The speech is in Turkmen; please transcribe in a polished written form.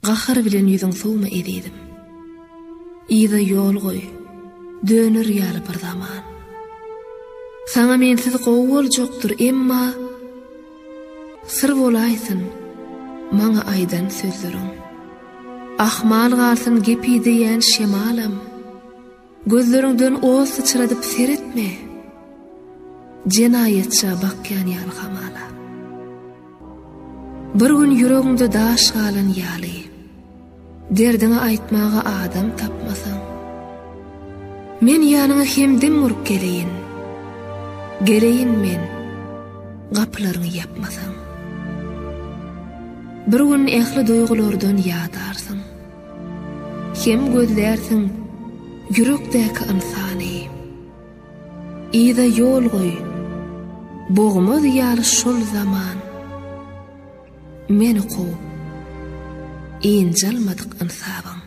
Gahar bilen ýüzüň sowma ezizim. Yza ýol goý, döner ýaly bir zaman. Saňa mensiz gowy boljakdyr, emma syr bolaýsyn maňa aýdan sözleriň. Ahmal galsyn gep ideýän şemalam. Gözleriňden ot syçradyp seretme, Jenaýatça bakýan ýaly hamala. Bir gün ýüregiňde daş galan ýaly, Derdiňi aýtmaga adam tapmasaň. Men ýanyňa hemdem bolup geleýin, Geleýin men, gapylaryňy ýapmasaň. Bir gün ähli duýgulardan ýadarsyň. Hem gözlärsiň ýürekdäki ynsany. Yza ýol goý, bogmaz ýaly şol zaman. Meni kowup, ynjalmadyk ynsabyň.